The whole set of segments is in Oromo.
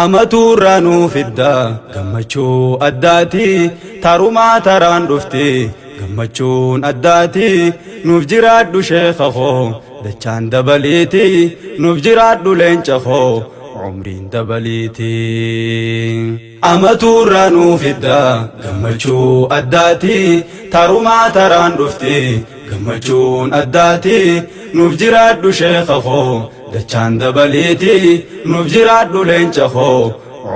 Amatuurraa nuu fidda gammachuu addaati tarumaa taraan dhufti gammachuun addaati nuuf jiraadhu sheeka koo dachaan dabaliiti nuuf jiraadhu leenca koo umriin dabaliiti. Amatuurraa nuu fidda gammachuu addaati tarumaa taraan dhufti gammachuun addaati nuuf jiraadhu sheeka koo dachaan dabaliiti nuuf jiraadhu leenca koo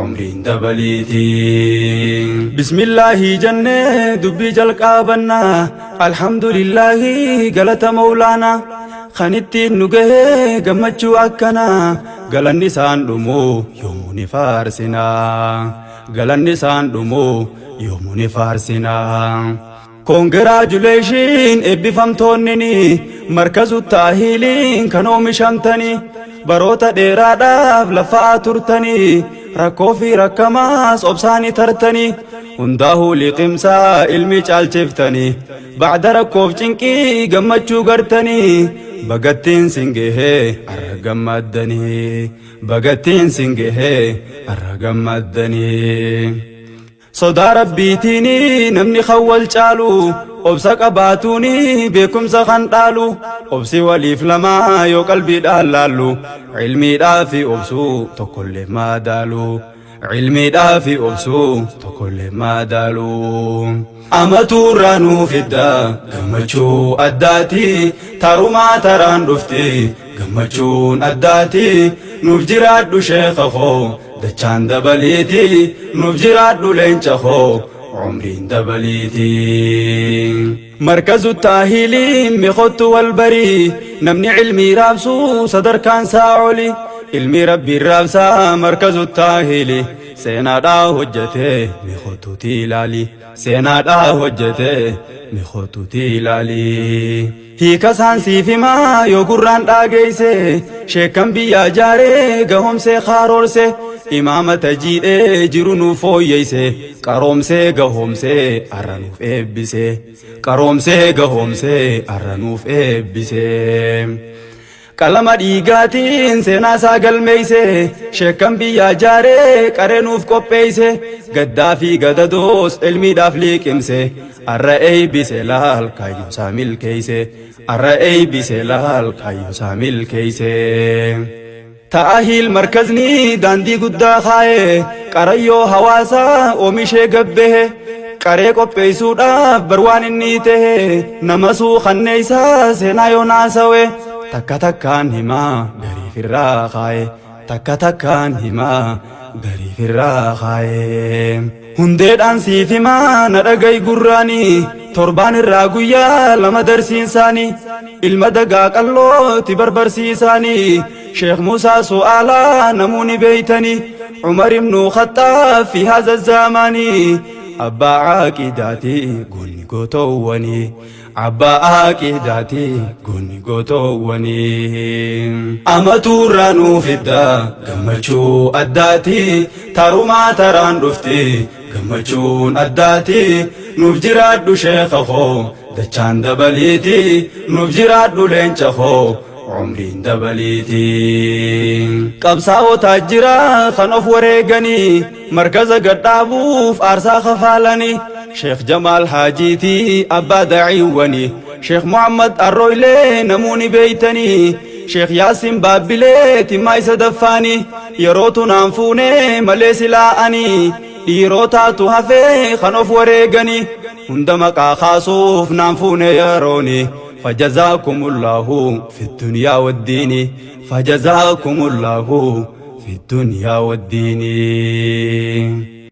umriin dabaliiti. Bismillaahi jennee dubbii jalqaabannaa alhamdulillaahi galata mawlaanaa kan ittiin nu gahee gammachuu akkanaa galanni isaan dhumuu yoomuu ni faarsinaa galanni isaan dhumuu yoomuu ni faarsinaa. Congratulations eebbifamtoonni markazu taahiiliin kan oomishamtanii baroota dheeraadhaaf lafaa turtanii rakkoo fi rakkamaas obsaanii tartanii hundaa'uu liqimsaa ilmi caalchiftanii bacda rakkoof cinqii gammachuu gartanii bagattiin sin gahee arra gammaddanii bagattiin sin gahee arra gammaddanii. Sodaa rabbiitiin namni kan wal caalu obsa qabaatuun beekumsa kan dhaalu obsi waliif lamaa yoo qalbiidhaan laallu ilmiidhaa fi obsuu tokkollee madaalu ilmiidhaa fi obsuu tokkollee madaalu. Amatuurraa nuu fidda gammachuu addaati tarumaa taraan dhufti gammachuun addaati nuuf jiraadhu sheeka koo dachaan dabaliiti nuuf jiraadhu leenca koo umriin dabaliiti. Markazu taahiliin miqottu wal barii namni ilmii raabsuu sadarkaan isaa oli ilmi rabbiin raabsaa markazu taahili seenaadhaa hojjetee miqottuuti ilaali seenaadhaa hojjetee miqottuuti ilaali. Hiika isaan siif himaa yoo gurraan dhaageeyse sheekkan biyyaa jaaree gahoomsee kaaroorse imaamata jiidhee jiru nuuf fooyyeyse qaroomsee gahoomsee arra nuuf eebbise qaroomsee gahoomsee arra nuuf eebbise. Qalama dhiigaatiin seenaa isaa galmeeyse sheekkan biyyaa jaaree qaree nuuf qopheeyse gaddaa fi gadadoos ilmiidhaaf liqimse arra eeybise laal kaayyoo isaa milkeeyse arra eeybise laal kaayyoo isaa milkeeyse. Ta'ahiil markazni daandii guddaa kaa'e qarayyoo hawaasaa oomishee gabbehe qaree qopheessuudhaaf barwaan inni tahe nama suukanneessaa seenaa yoo naasawe takka takkaan himaa gariif irraa kaa'e takka takkaan himaa gariif irraa kaa'e. Hundeedhaan siif himaa na dhaga'i gurraanii torbaan irraa guyyaa lama darsiinsaanii ilma dagaa qallooti barbarsiisaanii Sheekh Musaa Su'aalaa namuuni beeytanii Umar ibnu Khaxaab fi haza zaamaanii abbaa caaqidaati goonni gootowwanii abbaa aaqidaati goonni gootowwanii. Amatuurraa nuu fidda gammachuu addaati tarumaa taraan dhufti gammachuun addaati nuuf jiraadhu sheeka koo dachaan dabaliiti nuuf jiraadhu leenca koo umriin dabaliiti. Qabsaa'otaa jira kan of wareeganii markaza gadhaabuuf aarsaa kafaalanii Sheekh Jamaal Haajiitii abbaa daciiwwanii Sheekh Muhammad Arrooylee namuuni beeytanii Sheekh Yaasin Baabbilee timmaa isa daffaanii yeroo tunaan fuunee malee silaa'anii dhiirotaatu hafee kan of wareeganii hunda maqaa kaasuuf naan fuune yerooni فجزاكم الله في الدنيا والدين فجزاكم الله في الدنيا والدين.